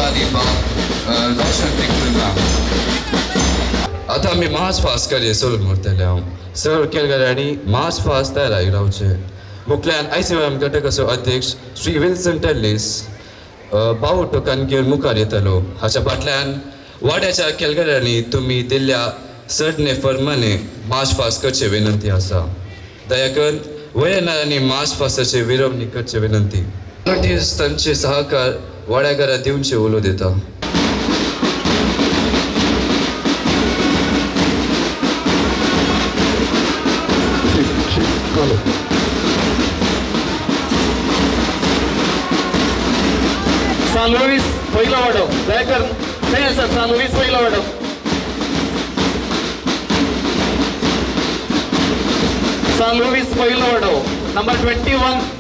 पाली बाब रोशन डिक्रुझा. आतां आमी मार्च फास्ट करये सोलून व्हरतले हांव. सर केलगाड्यांनी मार्च फास्ट तयार रावचे. मुखल्यान आयसीएम घटकाचो अध्यक्ष श्री विल्सन टेल्लीस बावटो घेवन मुखार येतलो. हाच्या फाटल्यान वाड्याच्या केलगाड्यांनी तुमी दिल्ल्या सडने फर्माने मार्च फास्ट करचे विनंती आसा. दया करून वयनारांनी मार्च फास्टाचे विरवणी करचे विनंती. वॉलंटियर्स तांचे सहकार वाड्याघरा दिवचे उलो दिता. सान लुईस पहिलो वाडो. दयाकर खंय आसा? सान लुईस पहिलो वाडो. सान लुईस पहिलो वाडो नंबर 21.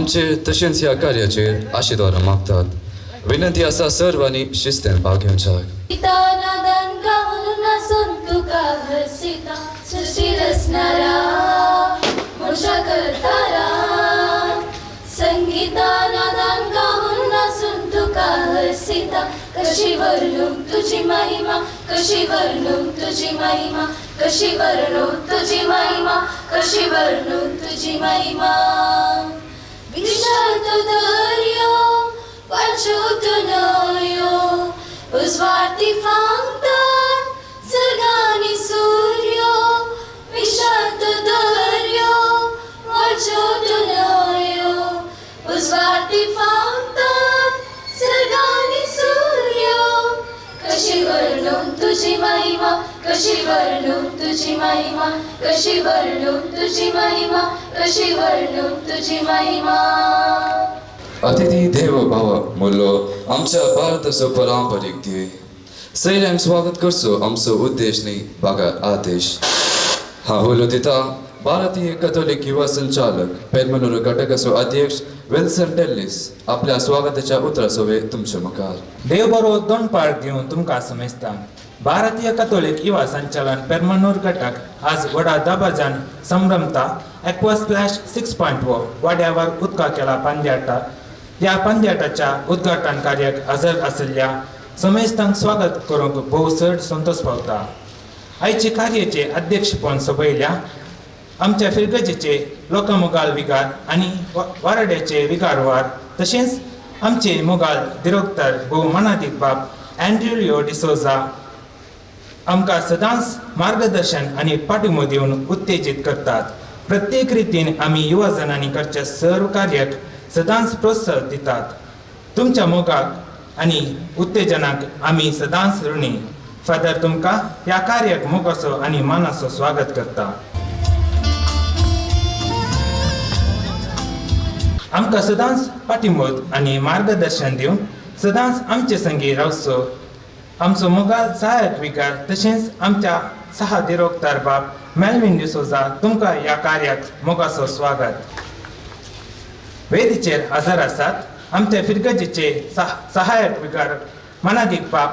आमचेर तशेंच ह्या कार्याचेर आशिर्वाद मागतात. विनंती आसा सर्वांनी शिस्तेन भाग घेवच्याक. कशी वर्णू तुझी महिमा, कशी वर्णू तुझी महिमा, कशी वर्णू तुझी महिमा, कशी वर्णू तुझी महिमा. विशाल दर्यो वाचूत न्हंयो, उजवाती फांगतात सर्गानी सूर्यो. विशाल दर्यो वाचूत न्हंयो, उजवाती फांगतात सर्गानी सूर्यो. कशी वर्णू तुझी महिमा, कशी वर्णू तुझी महिमा, कशी वर्णू तुझी महिमा, कशी वर्णू तुझी महिमा. अतिथी देव भाव मुल्लो आमच्या भारताचो पारंपरीक ध्येय. सैन्यांक स्वागत करचो आमचो उद्देश न्ही बागार आदेश. हा उलो दिता भारतीय कथोलीक युवा संचालक पेरमनूर घटकाचो अध्यक्ष विल्सन टेल्लीस आपल्या स्वागताच्या उतरासोवे तुमच्या मुखार. देव बरो दोन पार दिवन तुमकां समजता. भारतीय कथोलीक युवा संचालन पेरमनूर घटक आज व्हडा दबाजान संभ्रमता एक्वा स्प्लॅश 6.0 वाड्यावर उदका केला पंद्याटा. ह्या पंद्याटाच्या उद्घाटन कार्याक हजर आशिल्ल्या समेस्तांक स्वागत करूंक भोव चड संतोश पावता. आयचे कार्याचे अध्यक्षपण सोबयल्या आमच्या फिरगजेचे लोकमुगाल विगार आनी वारड्याचे विगारवार तशेंच आमचे मुगाल दिरोक्तर भोव मनादीक बाब अँड्र्यू डिसोजा आमकां सदांच मार्गदर्शन आनी पाठिंबो दिवन उत्तेजीत करतात. प्रत्येक रितीन आमी युवा जणांनी करच्या सर्व कार्याक सदांच प्रोत्साहन दितात. तुमच्या मोगाक आनी उत्तेजनाक आमी सदांच ऋणी. फादर तुमकां ह्या कार्याक मोगाचो आनी मानाचो स्वागत करता. आमकां सदांच पाठिंबो आनी मार्गदर्शन दिवन सदांच आमचे संगी रावचो आमचो मोगाल सहायक विकार तशेंच आमच्या सहा दिरोक्तार बाब मेलविन डिसोजा तुमकां ह्या कार्याक मोगाचो स्वागत. वेदीचेर हजर आसात आमच्या फिरगजेचे सहायक विकार मनादीक बाब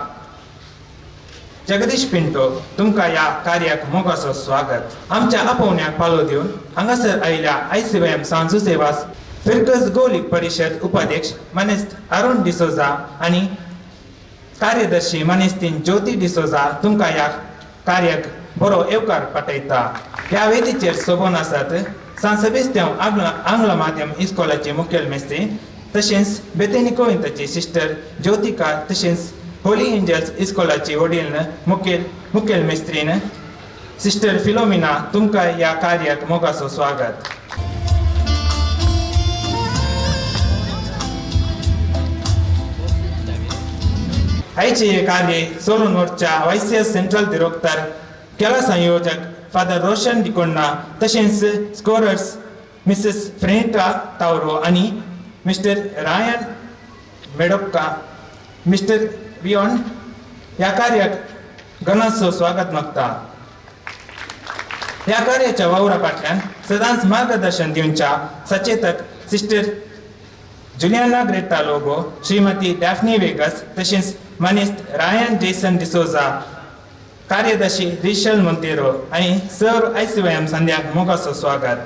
जगदीश पिंटो तुमकां ह्या कार्याक मोगाचो स्वागत. आमच्या आपोवण्याक पालो दिवन हांगासर आयिल्ल्या ICYM सांत जुझे वाज फिरगज गोलीक परिशद उपाध्यक्ष मानेस्त अरुण डिसोजा आनी कार्यदर्शी मानेस्तीन ज्योती डिसोजा तुमकां ह्या कार्याक बरो येवकार पाठयता. ह्या वेदीचेर सोबोन आसात सांत सेबेस्त्यांव आंग्ल माध्यम इस्कोलाचे मुखेल मेस्त्री तशेंच बेतेनी कोविंताची सिस्टर ज्योतिका तशेंच होली एंजल्स इस्कोलाची वडील मुखेल मेस्त्रीन सिस्टर फिलोमिना तुमकां ह्या कार्याक मोगाचो स्वागत. आयचे हे कार्य सोडून व्हरच्या YCS central दिरोक्तर खेळा संयोजक फादर रोशन डिकोण्णा तशेंच स्कोरर्स मिसेस फ्रेनिटा तावरो आनी मिस्टर रायन मेडोक्का मिस्टर वियोन ह्या कार्याक गणाचो स्वागत मागता. ह्या कार्याच्या वावरा फाटल्यान सदांच मार्गदर्शन दिवच्या सचेतक sister Juliana Greta Lobo, Shrimati Daphne Vegas तशेंच मानेस्त रायन जेसन डिसोजा कार्यदर्शी रिशल मोंतेरो आनी सर ICYM संध्याक मोगाचो स्वागत.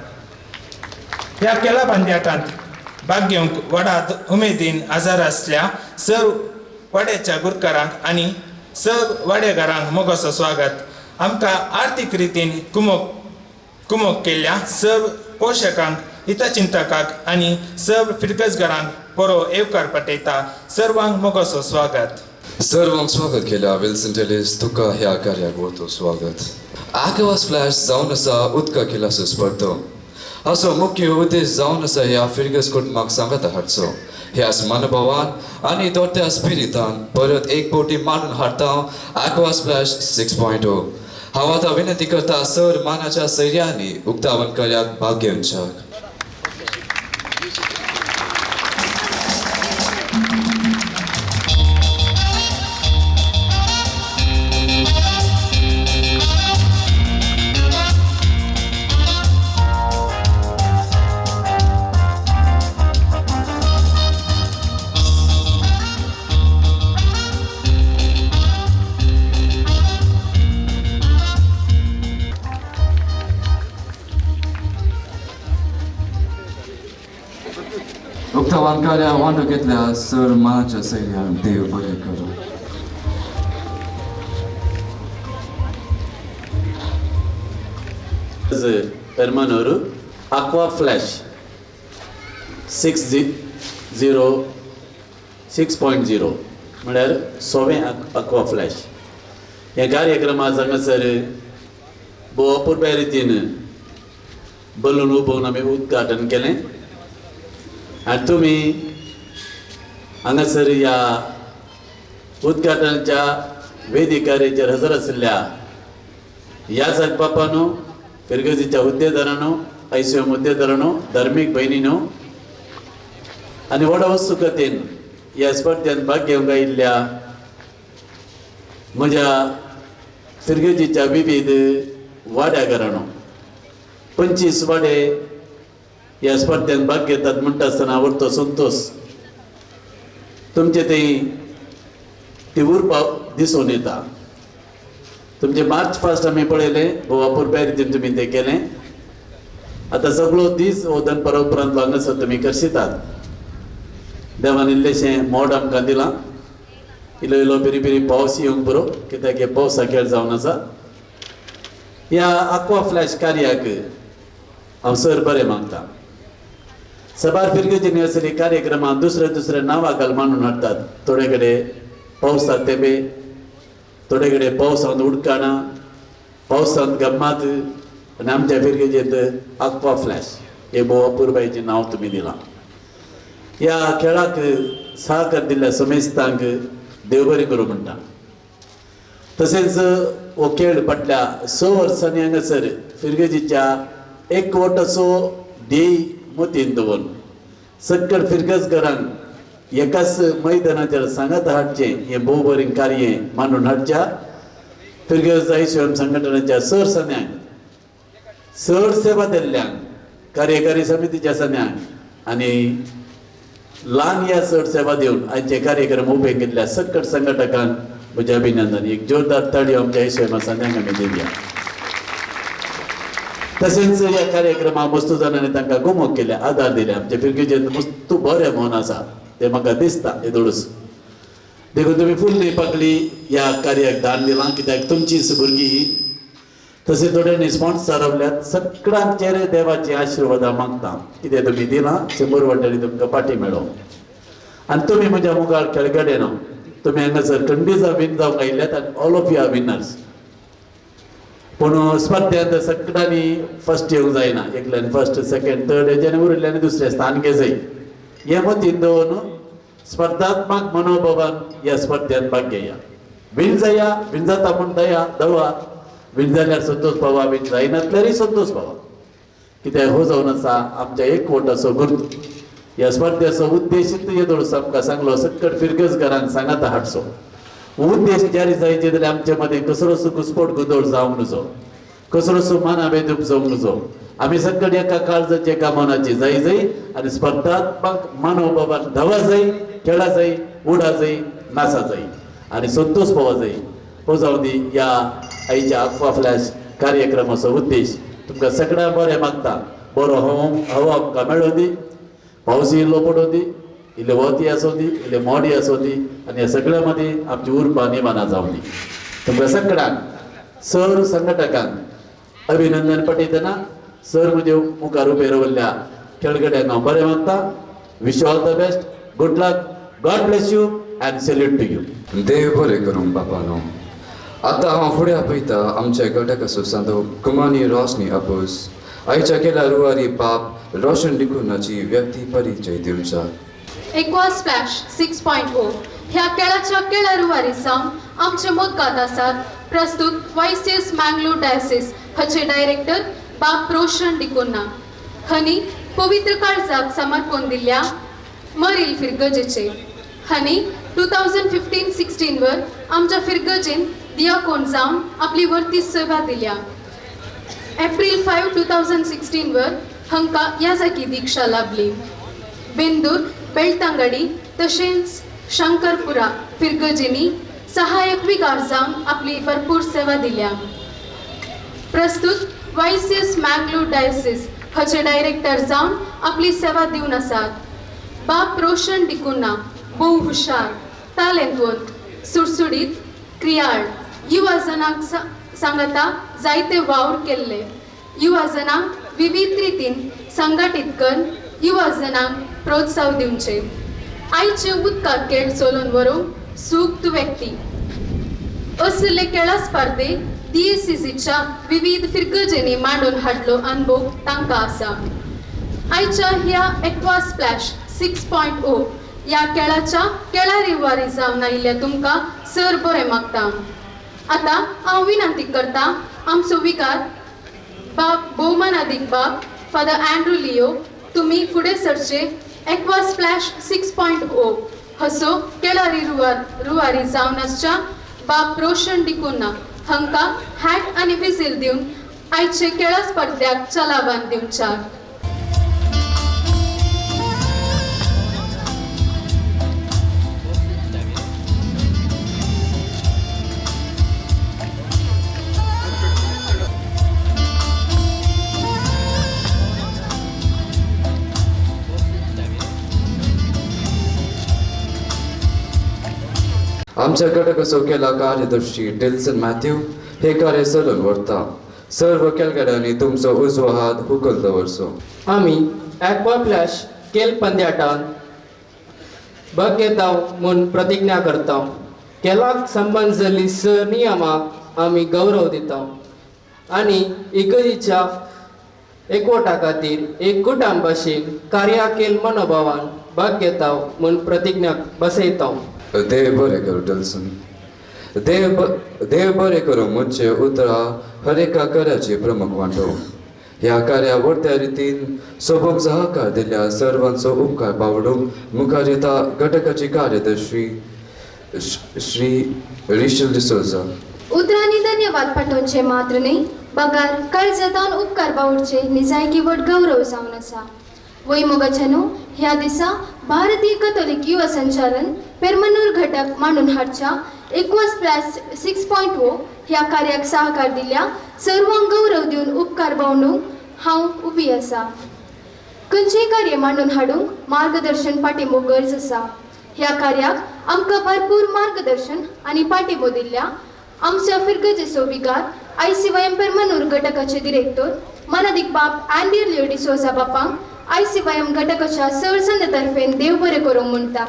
ह्या खेळा पंद्याटांत भाग घेवंक व्हडा उमेदीन हजर आसल्या सर वाड्याच्या गुरकारांक आनी सर वाडेकारांक मोगाचो स्वागत. आमकां आर्थीक रितीन कुमोक केल्ल्या सर्व पोशकांक हितचिंतकाक आनी सर्व फिरगजगारांक बरो येवकार पाठयता. सर्वांक मोगाचो स्वागत. सर्वांक स्वागत केल्या विल्सन टेलिस तुका ह्या कार्याक व्हरतो स्वागत. आकवा स्प्लॅश जावन आसा उदका खेळाचो स्पर्धो. हाचो मुख्य उद्देश जावन आसा ह्या फिरगज कुटुंबाक सांगाता हाडचो. ह्याच मनोभावान आनी दोट्या स्पिरितान परत एक फावटी मांडून हाडटा आकवा स्प्लॅश 6.0. हांव आतां विनंती करता सर मानाच्या सैर्यांनी उक्तावण कार्याक भाग घेवच्याक. देखावान कार्या वांटो घेतल्या सर मानाच्या सैन्यान देव बरें करूं. Permanur aqua flash 6.0 म्हळ्यार सोवें aqua flash ह्या कार्यक्रमाक हांगासर भोव अपुरबाय रितीन बलून उबोवन आमी उद्घाटन केलें आनी तुमी हांगासर ह्या उद्घाटनाच्या वेदिकारेचेर हजर आशिल्ल्या ह्या जागबापानो, फिरगजीच्या हुद्देदारांनो, आयसीएम हुद्देदारांनो, धार्मीक भयणीनो आनी व्हडा उत्सुकतेन ह्या स्पर्धेन भाग घेवंक आयिल्ल्या म्हज्या फिरगजीच्या विविध वाड्याघरांनो, 25 वाडे ह्या स्पर्धेन भाग घेतात म्हणटा आसतना व्हडलो संतोश तुमचे थंय ती उरपा दिसून येता. तुमचें मार्च फास्ट आमी पळयलें, भोव अपुरबाय रितीन तुमी तें केलें. आतां सगळो दीस हो दनपारा उपरांत हांगासर तुमी करशितात. देवान इल्लेशें मोड आमकां दिलां, इल्लो इल्लो पिरी पिरी पावस येवंक बरो, कित्याक हे पावसा खेळ जावन आसा. ह्या आक्वा फ्लॅश कार्याक हांव सर बरें मागता. सबार फिरगजींनी असली कार्यक्रमां दुसरे दुसरे नांवां घाल मांडून हाडटात. थोडे कडेन पावसात तेंपे, थोडे कडेन पावसांत उडकाणां, पावसांत गम्मात, आनी आमच्या फिरगजेंत आक्वा फ्लॅश हे भोव अपुरबायेचें नांव तुमी दिलां. ह्या खेळाक सहकार दिल्ल्या समेस्तांक देव बरें करूं म्हणटा. तशेंच हो खेळ फाटल्या 6 वर्सांनी हांगासर फिरगजीच्या एकवटाचो ध्येय मतीन दवरून सक्कड फिरगज घरांक एकाच मैदानाचेर सांगात हाडचें हें भोव बरें कार्य मांडून हाडच्या फिरगज आयसीएम संघटनेच्या सर सन्यांक, चड सेवा दिल्ल्यांक, कार्यकारी समितीच्या सन्यांक आनी ल्हान ह्या चड सेवा दिवन आयचे कार्यक्रम उबे केल्ल्या सक्कड संघटकांक म्हजें अभिनंदन. एक जोरदार ताळयो आमच्या आयसीएम सन्यांक आमी दिवया. तशेंच ह्या कार्यक्रमाक मस्तू जाणांनी तांकां गुमोक केल्या, आदार दिल्या. आमच्या फिरगजेंत मस्तू बरें मन आसा तें म्हाका दिसता येदोळूच. देखून तुमी फुल्ली पाकळी ह्या कार्याक दान दिलां, कित्याक तुमचीच भुरगीं तशें थोड्यांनी स्पॉन्सर रावल्यात. सगळ्यांचेर देवाची आशिर्वादां मागता. कितें तुमी दिलां 100 वाट्यांनी तुमकां पाटी मेळो. आनी तुमी म्हज्या मुखार खेळगडे न्हू, तुमी हांगासर खंडीजा विन जावंक आयिल्ल्यात आनी all of you are winners. पूण स्पर्धेंत सगळ्यांनी फर्स्ट येवंक जायना, एकल्यान फर्स्ट, सेकंड, थर्ड हेज्यान उरिल्ल्यान दुसरें स्थान घे जाय. हें मतीन दवरून स्पर्धात्मक मनोभावान ह्या स्पर्धेंत भाग घेया. विन जाया, विन जाता म्हूण दया दवा, विन जाल्यार संतोष पावा, विन जायनासल्यारय संतोष पावा. कित्याक हो जावन आसा आमच्या एकवटाचो गुर्त. ह्या स्पर्धेचो उद्देश येदोळ आमकां सांगलो, सक्कड फिरगज घरांक सांगाता हाडचो. उद्देश जारी जायचे जाल्यार आमचे मदें कसरोसो घुस्पोट गोंदळ जावंक नजो, कसरोसो मानाभेदूप जावंक नजो. आमी सक्कड एका काळजाची एका मनाची जाय जाय आनी स्पर्धात्मक मनोभावान धांवा जाय, खेळा जाय, उडा जाय, नाचा जाय आनी संतोष पावा जाय. हो जावन दी ह्या आयच्या आक्वा फ्लॅश कार्यक्रमाचो उद्देश. तुमकां सगळ्यांक बरें मागता. बरो हवा आमकां मेळों दी, पावस इल्लो पडों दी, इल्ले वती आसूं दी, इल्ले मोडी आसूं दी, आनी ह्या सगळ्या मदीं आमची उर्बा निमाना जावं दी. तुमकां सगळ्यांक सर संघटकांक अभिनंदन पठयतना सर म्हजे मुखार उबे रावल्ल्या खेळगड्यांक हांव बरें मागता. Wish you all the best, good luck, God bless you and salute to you. देव बरें करूं बापानो. आतां हांव फुडें आपयता आमच्या घटकाचो सांदो कुमानी रोशनी अपोस आयच्या केल्या रुवारी बाप रोशन डिकुनाची व्यक्ती परिचय दिवचा. एक्वा स्प्लॅश 6.0 ह्या खेळाच्या खेळा रुवारी सावन आमचे मोदगात आसात प्रस्तुत वायसीएस मँगलोर डायसिस हाचे डायरेक्टर बाप रोशन डिकोन्ना हनी पवित्र काळजाक समर्पण दिल्ल्या मरील फिरगजेचे हनी 2015-16 वर आमच्या फिरगजेन दियाकोन जावन आपली वर्ती सेवा दिल्या. एप्रिल 5, 2016 वर हांकां याजाकी दीक्षा लाभली. बेंदूर बेलतांगडी तशेंच शंकरपुरा फिरगजेनी सहायक विगार जावन आपली भरपूर सेवा दिल्या. प्रस्तुत वायसीएस मँगलोर डायसिस हाचे डायरेक्टर जावन आपली सेवा दिवन आसात. बाप रोशन डिकुन्हा भोव हुशार, तालेंतवंत, सुडसुडीत, क्रियाळ, युवा जनांक सांगाता जायते वावर केल्ले, युवा जनांक विविध रितीन संघटीत करून युवा जनांक प्रोत्साह दिवचे, आयचे उदका खेळ चलोवन व्हरूंक सुक्त व्यक्ती. असले खेळा स्पर्धे डीएसीसीच्या विविध फिरगजेंनी मांडून हाडलो अनुभव तांकां आसा. आयच्या ह्या एक्वा स्प्लॅश 6.0 ह्या खेळाच्या खेळारी वारी जावन आयिल्ल्या तुमकां सर बरें मागता. आतां हांव विनंती करता आमचो विकार बाब भोवमानादीक बाब फादर अँड्रू लियो तुमी फुडें सरचे एक्वा स्प्लॅश 6.0 हसो खेळारी रुवारी जावन आसच्या बाब रोशन डिकुन्हा हांकां हॅट आनी विजील दिवन आयचे खेळा स्पर्ध्याक चलावान दिवच्या. आमच्या घटकाचो केला कार्यदर्शी डिल्सन मॅथ्यू हे कार्य चलून व्हरता. सर्व खेळगड्यांनी तुमचो उजवो हात हुकल दवरचो. आमी एक्वा फ्लॅश खेळ पंद्याटान भाग घेता म्हूण प्रतिज्ञा करता. खेळाक संबंद जाल्ली स नियमाक आमी गौरव दिता आनी इगर्जीच्या एकवटा खातीर एक कुटुंब भाशेन कार्या खेळ मनोभावान भाग घेता म्हूण प्रतिज्ञा बसयता. देव बरें करूं डिल्सन. देव बरें करूं म्हणचे उतरां हर एका कार्याची प्रमुख वांटो. ह्या कार्या व्हडत्या रितीन सोबूंक सहकार दिल्ल्या सर्वांचो उपकार पावडूंक मुखार येता घटकाची कार्यदर्शी श्री रिशल डिसोजा. उतरांनी धन्यवाद पाठोवचे मात्र न्हय बगार काळजांतावन उपकार पावडचे निजायकी व्हड गौरव जावन आसा. वय मोगाच्यानो ह्या दिसा भारतीय कथोलीक युवा संचालन पेरमनूर घटक मांडून हाडच्या एक्वा स्प्लॅश 6.0 ह्या कार्याक सहकार दिल्या सर्वांक गौरव दिवन उपकार बावडूंक हांव उबी आसा. खंयचेय कार्य मांडून हाडूंक मार्गदर्शन पाठिंबो गरज आसा. ह्या कार्याक आमकां भरपूर मार्गदर्शन आनी पाठिंबो दिल्ल्या आमच्या फिरगजेचो विगार ICYM Permanur घटकाचे डिरेक्टर मनादीक बाप अँड्रू लियो डिसोजा बापांक ICYM घटकाच्या सर संद तर्फेन देव बरें करूंक म्हणटा.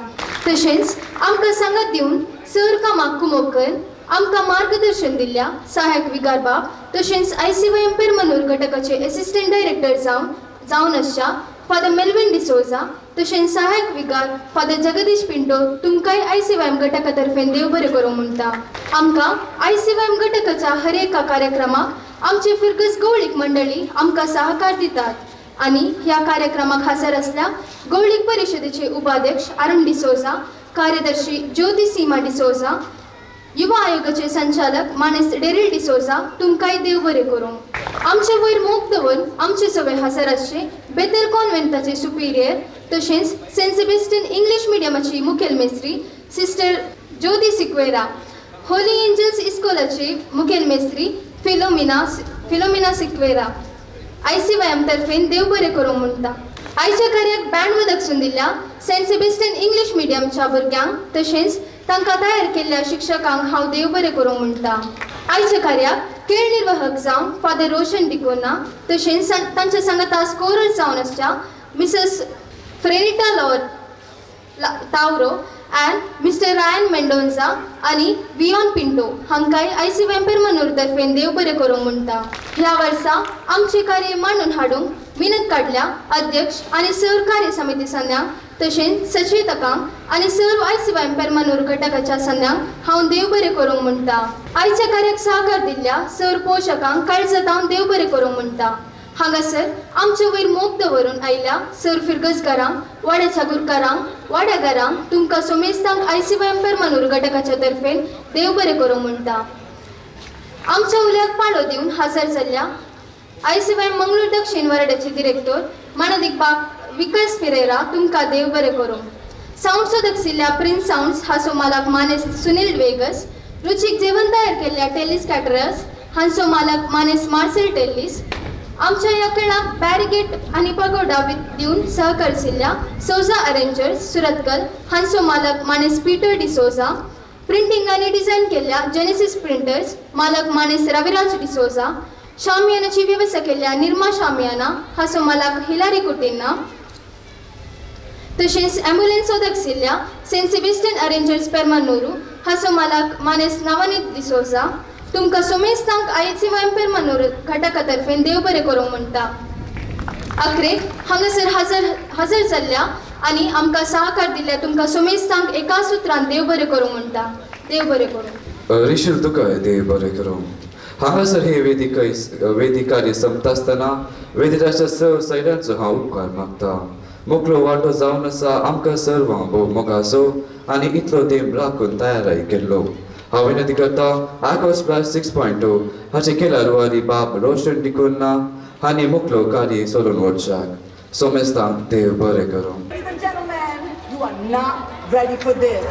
तशेंच आमकां सांगात दिवन सर कामाक कुमोक करून आमकां मार्गदर्शन दिल्ल्या सहायक विगार बाब तशेंच ICYM Permanur घटकाचे एसिस्टंट डायरेक्टर जावन आसच्या फादर मेल्विन डिसोजा तशेंच सहायक विगार फादर जगदीश पिंटो तुमकांय ICYM घटका तर्फेन देव बरें करूंक म्हणटा. आमकां ICYM घटकाच्या हर एका कार्यक्रमाक आमची फिरगज गवळीक मंडळी आमकां सहकार दितात आनी ह्या कार्यक्रमाक हजर आसल्या गवळीक परिशदेचे उपाध्यक्ष अरुण डिसोजा, कार्यदर्शी ज्योती सीमा डिसोजा, युवा आयोगाचे संचालक मानेस्त डेरिल डिसोजा तुमकांय देव बरें करूं. आमचे वयर मोग दवरून आमचे सगळे हजर आसचे बेथल कॉन्व्हेंटाचे सुपिरियर तशेंच सेंट सेबेस्टियन इंग्लीश मिडियमाची मुखेल Mestri sister Jyoti Sequeira, Holy Angels इस्कोलाची मुखेल मेस्त्री फिलोमिना सिक्वेरा ICYM तर्फेन देव बरें करूंक म्हणटा. आयच्या कार्याक बँड वदक दिल्ल्या सेंट सेबेस्टियन इंग्लीश मिडियमच्या भुरग्यांक तशेंच तांकां तयार केल्ल्या शिक्षकांक हांव देव बरें करूंक म्हणटा. आयच्या कार्याक खेळ निर्वाहक जावन फादर रोशन डिकोना तशेंच तांच्या सांगाता स्कोरर जावन आसच्या Mrs Frenita Tauro and mister Ryan Mendonca आनी वियॉन पिंटो हांकांय ICYM Permanur तर्फेन देव बरें करूंक म्हणटा. ह्या वर्सा आमचें कार्य मांडून हाडूंक मिनत काडल्या अध्यक्ष आनी सर्व कार्य समिती सन्यांक तशेंच सचेतकांक आनी सर्व ICYM Permanur घटकाच्या सन्यांक हांव देव बरें करूंक म्हणटा. आयच्या कार्याक सहकार दिल्ल्या सर्व पोशकांक काळजांत देव बरें करूंक म्हणटा. हांगासर आमचे वयर मोग दवरून आयिल्ल्या सर फिरगजकारांक, वाड्याच्या गुरकारांक, वाड्यागारांक तुमकां सोमेस्तांक ICYM Permanur घटकाच्या तर्फेन देव बरें करूंक म्हणटा. आमच्या उल्याक पाळो दिवन हजर जाल्ल्या ICYM Mangalore दक्षिण वार्डाचे डिरेक्टर मानादीक बाब विकास फेरेरा तुमकां देव बरें करूं. सावंड्स दक्षिल्ल्या प्रिन्स सावंड्स हाचो मालक मानेस्त सुनील वेगस, रुचीक जेवण तयार केल्ल्या टेलीस कॅटरर्स हांचो मालक मानेस्त मार्सेल टेलीस, आमच्या ह्या खेळाक बॅरिगेट आनी पगोडा दिवन सहकरसिल्ल्या सोजा अरेंजर्स सुरतकल हांचो मालक मानेस पीटर डिसोजा, प्रिंटींग आनी डिझायन केल्ल्या जेनेसिस प्रिंटर्स मालक मानेस रविराज डिसोजा, शामियानाची वेवस्था केल्ल्या निर्मा शामियाना हाचो मालक हिलारी कुटिन्ना, तशेंच ॲम्ब्युलन्स ओदकसिल्ल्या सेंट सेबेस्टियन अरेंजर्स पेरमानोरू हाचो मालक मानेस नवनीत डिसोजा. तुमकां सोमेस्तांक आयसीवायम पेरमानोर घटका तर्फेन देव बरें करूंक म्हणटा. अखरेक हांगासर हजर हजर जाल्ल्या आनी आमकां सहकार दिल्ल्या तुमकां सोमेस्तांक एका सुत्रान देव बरें करूंक म्हणटा. देव बरें करूं. रिशील तुका देव बरें करूं. हांगासर हे वेदिक कार्य संपता आसतना वेदिराच्या सर्व सैऱ्यांचो हांव उपकार मागता. मोकलो वांटो जावन आसा आमकां सर्वां भोव मोगाचो आनी इतलो तेंप राखून तयाराय केल्लो. हांव विनंती करता आकाश प्लस 6.2 हाचे केला रुवारी बाब रोशन डिकुन्ना हांणी मुखलो कार्य सोडून वचच्याक. सोमेस्तांक देव बरें करूं. Ladies and gentlemen, you are not ready for this.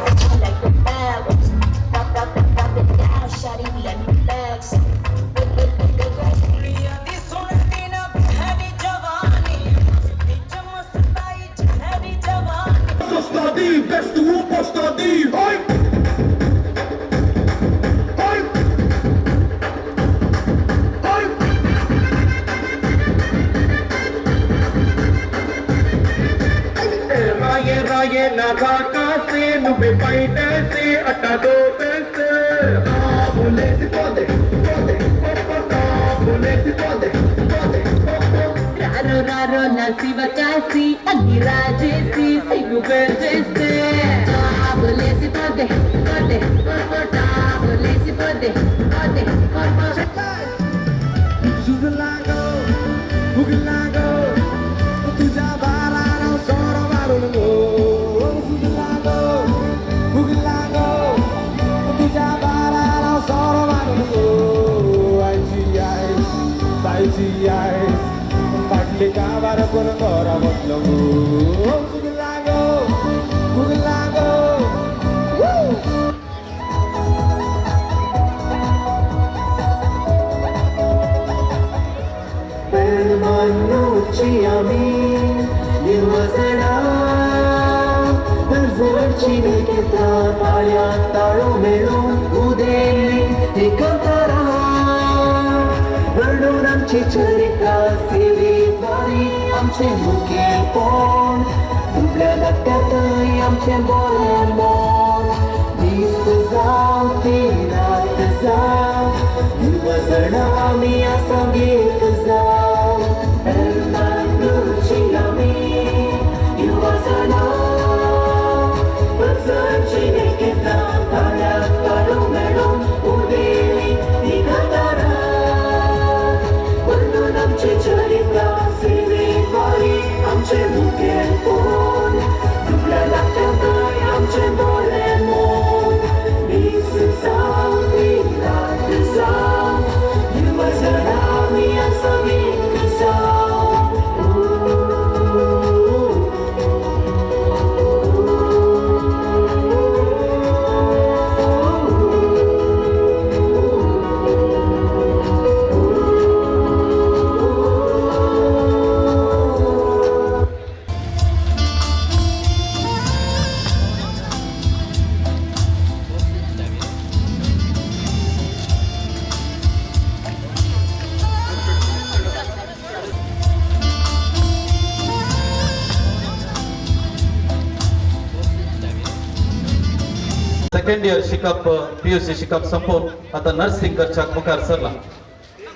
Second year शिकप PUC शिकप संपोवन आतां नर्सिंग करच्याक मुखार सरला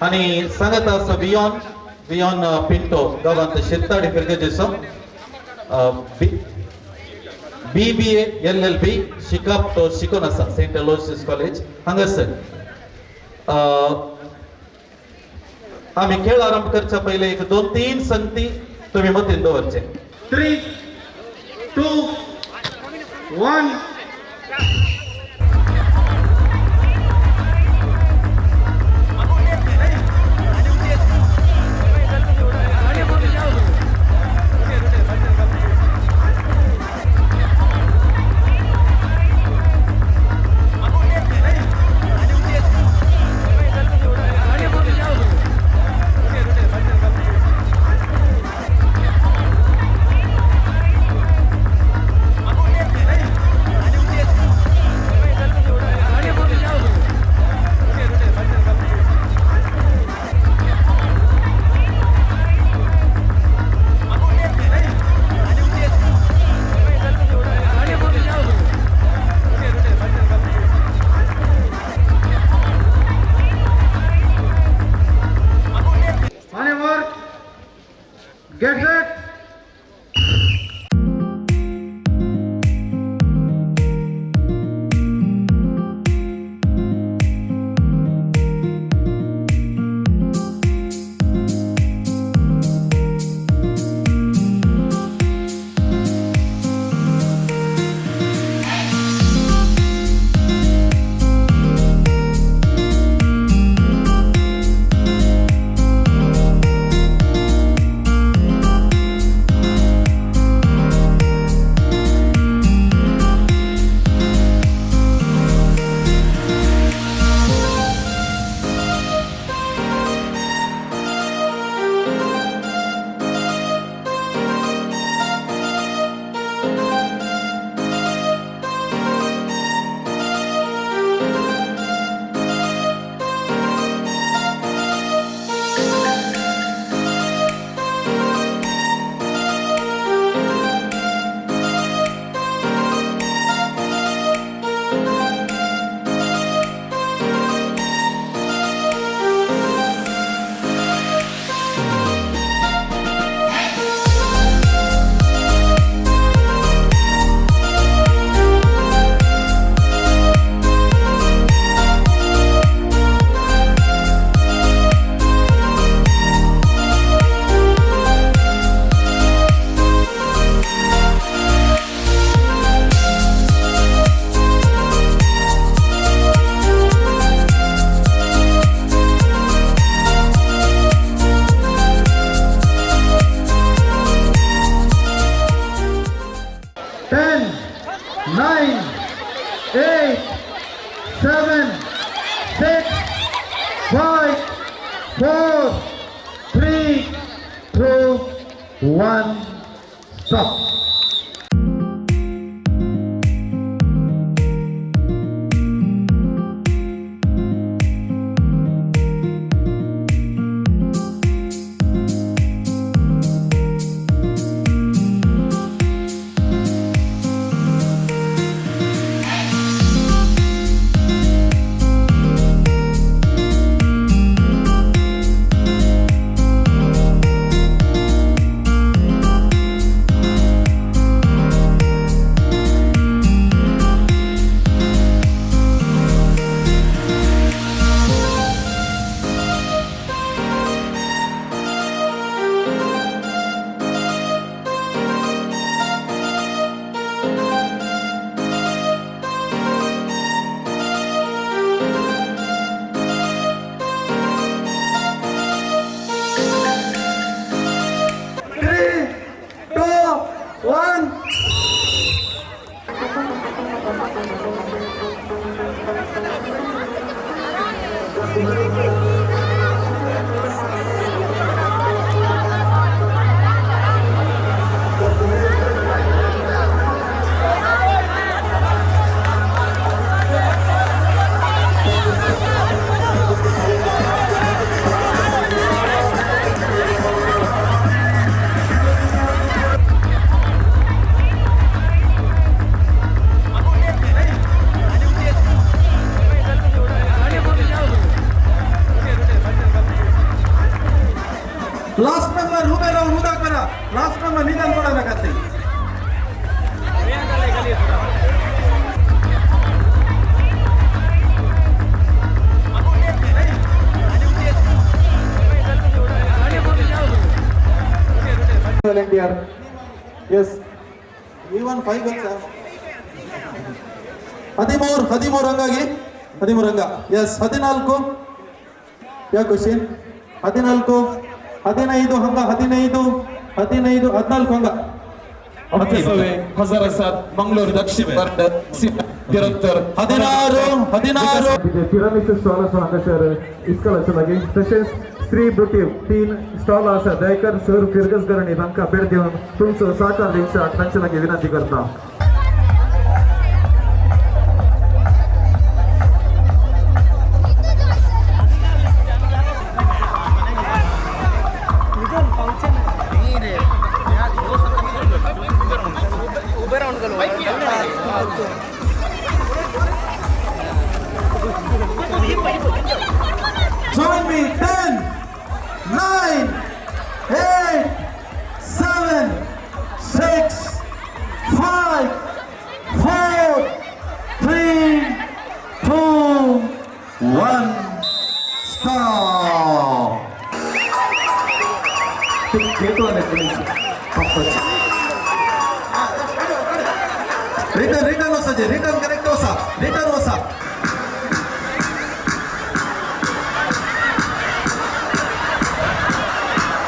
आनी सांगत आसा वियॉन वियॉन पिंटो गांवांत शिरताडी फिरगेजीचो BBA LLB शिकप तो शिकून आसा सेंट एलोशियस कॉलेज हांगासर. आमी खेळ आरंभ करच्या पयलीं एक दोन तीन संगती तुमी मतीन दवरचे. 3 2 1. 5, 4, 3, 2, 1, stop. 1. Last number उबे राहून उदक करा. लास्ट नंबर निदान पडा नाका ते. Volunteer. Yes. Even 5 girls. 13 13 ಹಂಗಾಗಿ 13 ಹಂಗ. Yes, 14. ಯಾ ಕ್ವಶನ್? 14 15 ಹಂಗ 15 15 14 ಹಂಗ. 1007 ಮಂಗಳೂರು ದಕ್ಷಿಣ 16 16 ತಿರಮಿಸು ಸ್ಟಾಲ್ आसा हांगासर इस्कॉलाच्या लागीं तशेंच स्त्री ब्युटी 3 स्टॉल आसा. दयकर सर फिरगसकर आनी तांकां भेट दिवन तुमचो सहकार दिवच्याक तांचे लागीं विनंती करता. Join me. 10, 9, 8, 7, 6, 5, 4, 3, 2, 1. Stop. Return, return वसा जे, रिटर्न करेक्ट वसा, रिटर्न वसा.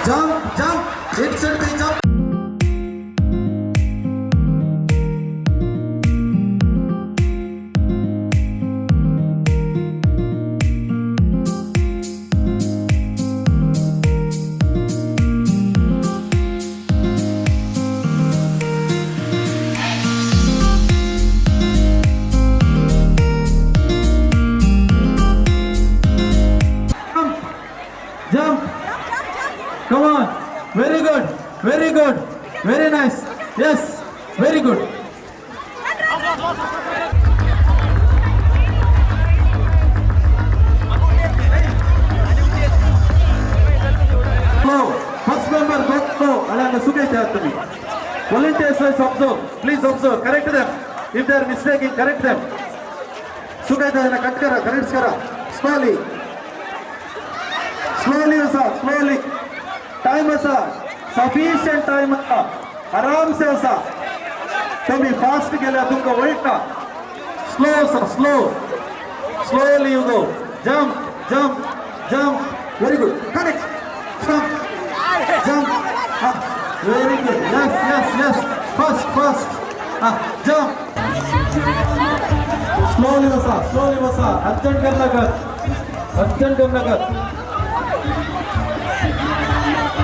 Jump, jump, it should be jump. Jump, jump. Come on. Very good. Very good. Very nice. Yes. Very good. Hello. First member, go. Go. Alanga sukaita tumi. Volunteers, observe. Please observe. Correct them. If they are mistaken, correct them. Sukaita na cut kara, correct kara. Slowly. Slowly, sir. Slowly. Time असा, sufficient time असा, आराम से असा. तुम्ही fast केल्यार तुमकां वळटा. Slow असा, slow slowly you go. Jump jump jump. Very good. Correct. Jump jump. Very good. Yes yes yes. Fast fast. Jump. Slowly वसा, स्लोली वसा. अर्जंट करनाका. Arjun Nagar.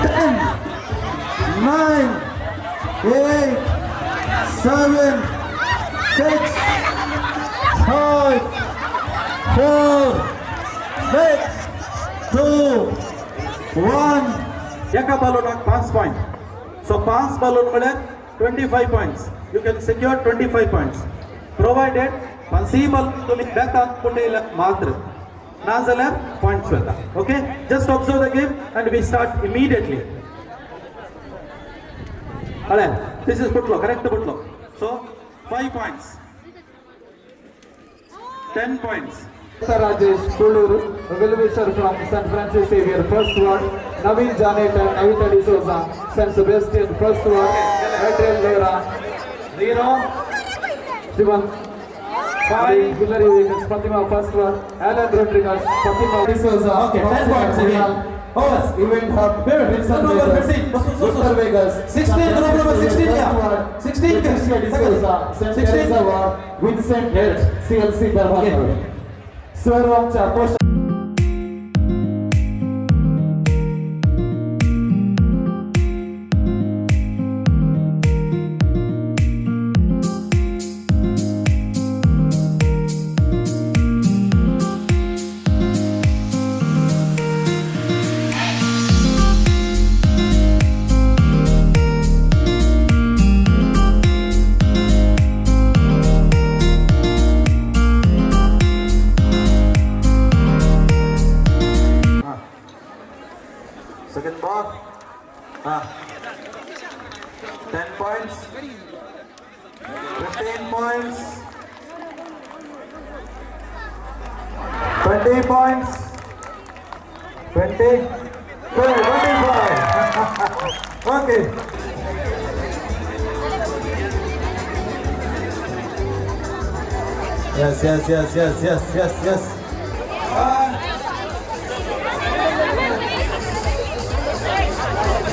10, 9, 8, 7, 6, 5, 4, 3, 2, 1. एका बालूनाक 5 पॉयंट. सो 5 बालून म्हळ्यार 25 points. You can secure 25 points provided पांचय balloon तुमी बेकात पुटयल्यार मात्र, ना जाल्यार पॉयंट्स वता. Okay, just observe the game and we start immediately. अळे this is पुटलो, करेक्ट पुटलो. So 5 points, 10 points. Rajesh Kollur, well-wisher from St. Francis Xavier, first ward. Naveen Janet and Navita D'Souza, St. Sebastian, first ward. Adrian Lera, 0, Shivan, 5, Hillary Vegas, Fatima, first ward. Alan Rodriguez, Fatima D'Souza. Okay, 10 points again. Oh, Event Hub, Vincent number Vegas, 15, Victor Vegas, 16, number 16, yeah. 16, Patricia D'Souza, St. 16. Teresa Ward, Vincent H, CLC Permanur. सर्वांच्या कोश Second ball. 10 points. 15 points. 20 points. 20. 25. Okay. Yes, yes, yes, yes, yes, yes, yes.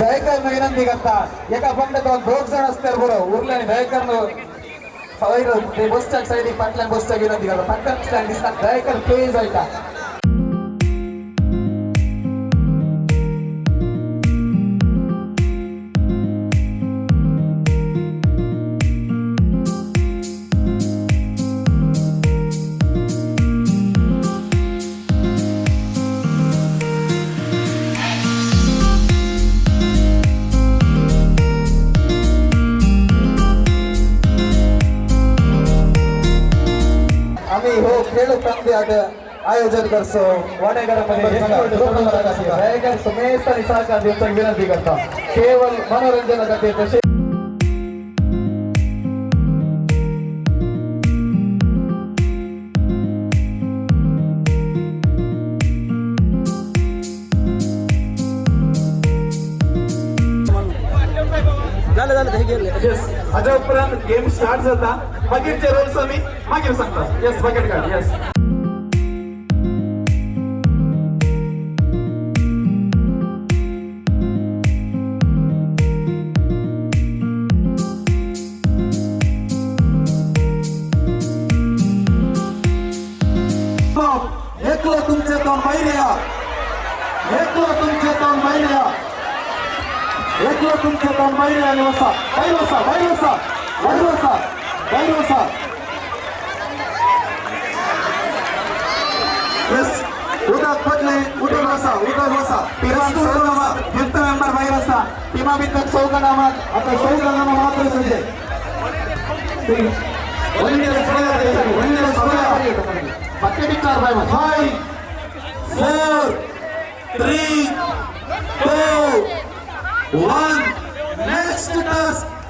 दयेकर विनंती करता एका पंगडात दोग जाण असल्यार बरो उरले आनी दयेकर ते बसच्याक सायडीक फाटल्यान बसच्याक विनंती करता. फाटल्यान स्टँड दिसता दयेकर प्लीज वयता. आम्ही हो खेळ पंद्यात आयोजन करसो वाडेकरांमध्ये समेत आणि सहकार दिवचा विनंती करता. केवळ मनोरंजना खातीर तशें झालं झालं हे गेले. येस, हाज्या उपरांत गेम स्टार्ट जाता. मागीरचे रोल्स आमी मागीर सांगता. येस, बकेट काड. येस, एकलो तुमचे तोंड बाहेर या. एकलो तुमचे तोंड बाहेर या. एकलो तुमचे तोंड बाहेर या आणि बसा. बाहेर बसा, बाहेर बसा, बाहेर बसा, बाहेर बसा. येस, उदक पडले, उदक बसा, उदक बसा. फिफ्थ मेंबर बाहेर असा. टीमा भितर चौगा नामात आता 14 नामा मात्र Sanjay. Bucket 4 bye 5, 4, 3, 2, 1. Next task.